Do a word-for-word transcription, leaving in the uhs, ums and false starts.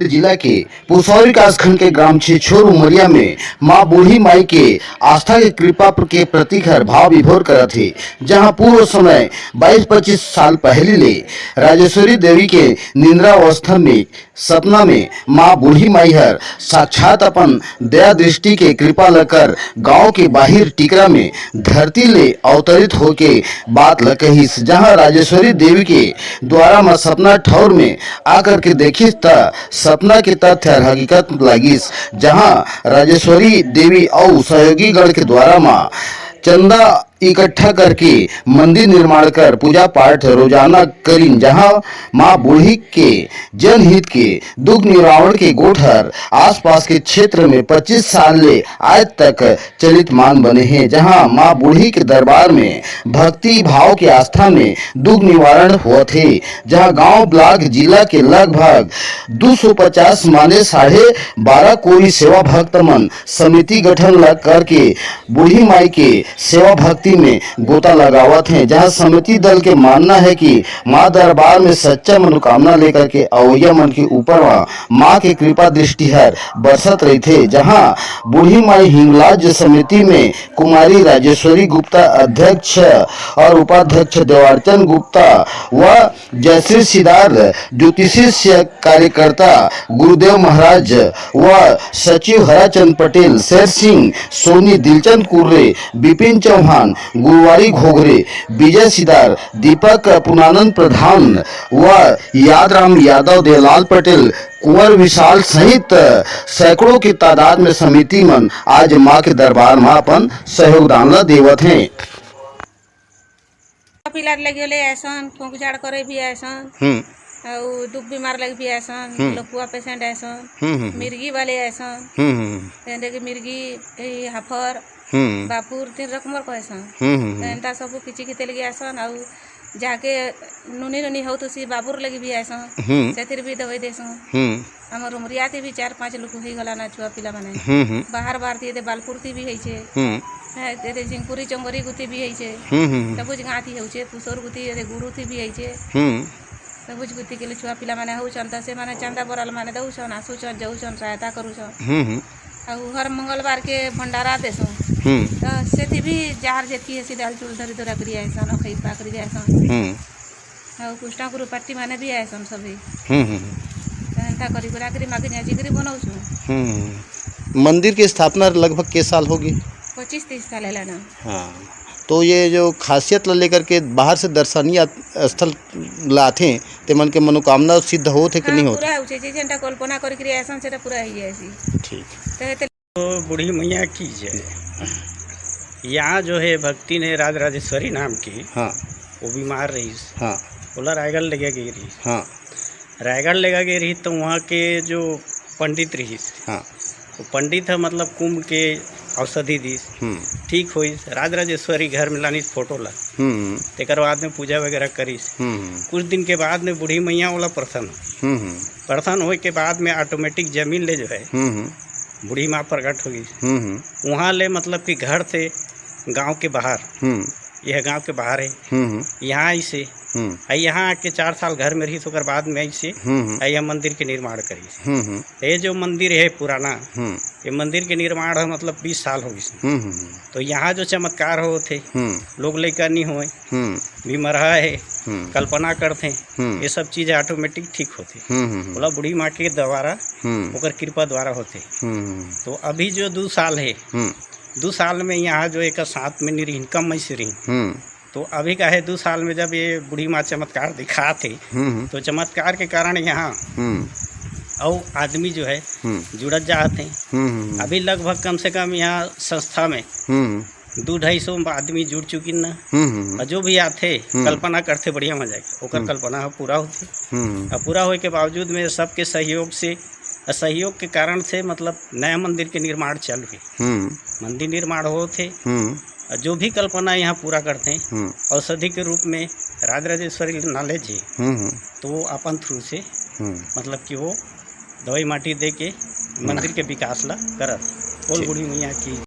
जिला के पुसौरी विकासखंड के ग्राम छेछोर उमरिया में मां बूढ़ी माई के आस्था के कृपा के प्रतीक हर भाव विभोर करत हे, जहां पूर्व समय बाईस पच्चीस साल पहली ले राजेश्वरी देवी के निंद्रावस्था में सपना में मां बूढ़ी माई हर साक्षात अपन दया दृष्टि के कृपा ल कर गांव के बाहिर टिकरा में धरती ले अवतरित होके बात ल कहिस, जहां राजेश्वरी देवी के द्वारा म सपना ठौर में आकर के देखिस त सपना के तथ्य हर हकीकत लागिस, जहां राजेश्वरी देवी अउ सहयोगी गण के द्वारा म चंदा इकट्ठा करके मंदिर निर्माण कर पूजा पाठ रोजाना करिन, जहां मां बूढ़ी के जनहित के दुख निवारण के गोठ हर आसपास के क्षेत्र में पच्चीस साल ले आज तक चलित मान बने हे, जहां मां बूढ़ी के दरबार में भक्ति भाव के आस्था में दुख निवारण होत हे, जहां गांव, ब्लॉक, जिला के लगभग दू सौ पचास माने साढ़े बारह कोरी सेवा भक्त मन समिति गठन ला करके बूढ़ी माई के सेवा भक्ति में गोता लगावत हें, जहां समिति दल के मानना है कि मां दरबार में सच्चा मनोकामना लेकर के अवैया मन के ऊपर मां, मां के कृपा दृष्टि हर बरसत रहिथे, जहां बूढ़ी माई हिंगलाज समिति में कुमारी राजेश्वरी गुप्ता अध्यक्ष और उपाध्यक्ष देवार्चन गुप्ता व जयश्री सिदार ज्योतिषीय कार्यकर्ता गुरुदेव महाराज व सचिव हराचंद पटेल, शेर सिंह सोनी, दिलचंद कुर्रे, बिपिन चौहान, गुरुवारी घोघरे, विजय सिदार, दीपक पुनानंद प्रधान व यादराम यादव, देवलाल पटेल, कुंवर विशाल सहित सैकड़ों की तादाद में समिति मन आज मां के दरबार में अपन सहयोगदान ला देवत हें। पिलार लगे ले आयसन, फूंक झाड़ करे भी आयसन, हम्म। अउ दुख बीमार लगे भी आयसन, हम्म। लकुआ पेशेंट आयसन, हम्म, हम्म, हम्म। मिर्गी वाले आयसन, हम्म, हम्म, हम्म। जैसे कि मिर्गी, ए, हाफर, हम्म। बापुर, तीन रकमर को आयसन। हम्म, हम्म, हम्म। तो एंता सब किची किते लगे आयसन, अउ जाके नूनी नूनी हो तो सी बापुर लगे भी आयसन, हम्म। सेतिर भी दवाई देसन। हम्म। हमर उमरिया ती भी चार पांच लोग होई गला ना छुआ पिला माने। हम्म, हम्म। बाहर बाहर ती दे बालपुर ती भी होई छे। हम्म। हैं, ते, ते झिंकुरी चंगोरी गुती भी होई छे। हम्म, हम्म, हम्म। सबुज गांव ती होई छे, पुसोर गुती, ते गुरु ती भी होई छे। हम्म। सबुज गुती के ले छुआ पिला माने होउछन, त से माने चंदा बोराल माने दउछन, आसुछन, जउछन, सहायता करुछन। हम्म, हम्म। अउ हर मंगलवार के भंडारा देसन। हम्म। त सेती भी जार जेतकी हेसी दाल चूल धरी धरा करी आयसन, अखई पाकरी आयसन। हम्म। अउ कुष्टा गुरु पट्टी माने भी आयसन सभी। हम्म, हम्म, हम्म। त एंता करी करा करी मागे न्याजी करी बनउछन। हम्म। मंदिर के स्थापना लगभग के साल होगे? पच्चीस तीस साल हेला ना। हाँ, तो ये जो खासियत ला लेकर के बाहर से दर्शनीय स्थल ला आथे, ते मन के मनोकामना सिद्ध होत हे कि हाँ, नहीं होत? पूरा होथे, जे जेंटा कल्पना करके रे ऐसा सेटा पूरा ही है ऐसी। ठीक। तो, तो बूढ़ी मैया की जय। यहाँ जो है भक्तिन राज राजेश्वरी नाम की, हाँ। वो बीमार रहीस। हाँ। ओला रायगढ़ लेगे गे रहीस। हाँ। रायगढ़ लेगे गे रहीस तो वहाँ के जो पंडित रहीस, हाँ। वो पंडित ह मतलब कुंभ के औषधि दीस, हम्म। ठीक होइस, राज राजेश्वरी घर में लानिस फोटो ला। हम्म। तेकर बाद में पूजा वगैरह करिस। हम्म। कुछ दिन के बाद में बूढ़ी मैया ओला प्रसन्न होइस। हम्म। प्रसन्न होए के बाद में ऑटोमेटिक जमीन ले जो है, हम्म। बूढ़ी माँ प्रकट हो गई। हम्म। वहाँ ले मतलब कि घर से गांव के बाहर, हम्म। यह गांव के बाहर है, हम्म। यहाँ आइसे, हम्म। आ यहाँ आके चार साल घर में रहीस, ओकर बाद में आइसे, हम्म। आ यह मंदिर के निर्माण करिस। हम्म। ये जो मंदिर है पुराना, हम्म। ये मंदिर के निर्माण है मतलब बीस साल हो गइस। हम्म, हम्म, हम्म। तो यहाँ जो चमत्कार होत हे, हम्म। लोग लइका नहीं होए, हम्म। बीमरहा है, हम्म। कल्पना करथे, हम्म। ये सब चीज ऑटोमेटिक ठीक होथे। हम्म, हम्म, हम्म। बोला बूढ़ी माँ के द्वारा, हम्म। ओकर कृपा द्वारा होथे। हम्म। तो अभी जो दू साल है, हम्म। दू साल में यहाँ जो एक साथ में नहीं रहीन, कम में से रहीन। हम्म। तो अभी का है, दू साल में जब ये बूढ़ी माँ चमत्कार दिखात हे, हम्म, हम्म। तो चमत्कार के कारण यहाँ हम्म। अउ आदमी जो है, हम्म। जुड़त जात हे। हम्म, हम्म, हम्म। अभी लगभग कम से कम यहाँ संस्था में हम्म। दू ढाई सौ आदमी जुड़ चुकिन ना। हम्म, हम्म, हम्म। और जो भी आथे, हम्म। कल्पना करथे बढ़िया मजा के, ओकर हम्म। कल्पना ह पूरा होथे। हम्म। और पूरा होए के बावजूद में सबके सहयोग से, और सहयोग के कारण से मतलब नया मंदिर के निर्माण चालू हे। हम्म। मंदिर निर्माण होत हे। हम्म। और जो भी कल्पना यहाँ पूरा करथे, हम्म। औषधि के रूप में राज राजेश्वरी नॉलेज हे, हम्म, हम्म। तो वो अपन through से हम्म। मतलब कि वो दवाई माटी दे के हम्म। मंदिर के विकास ला करत। बोल ठीक। बूढ़ी मैया की।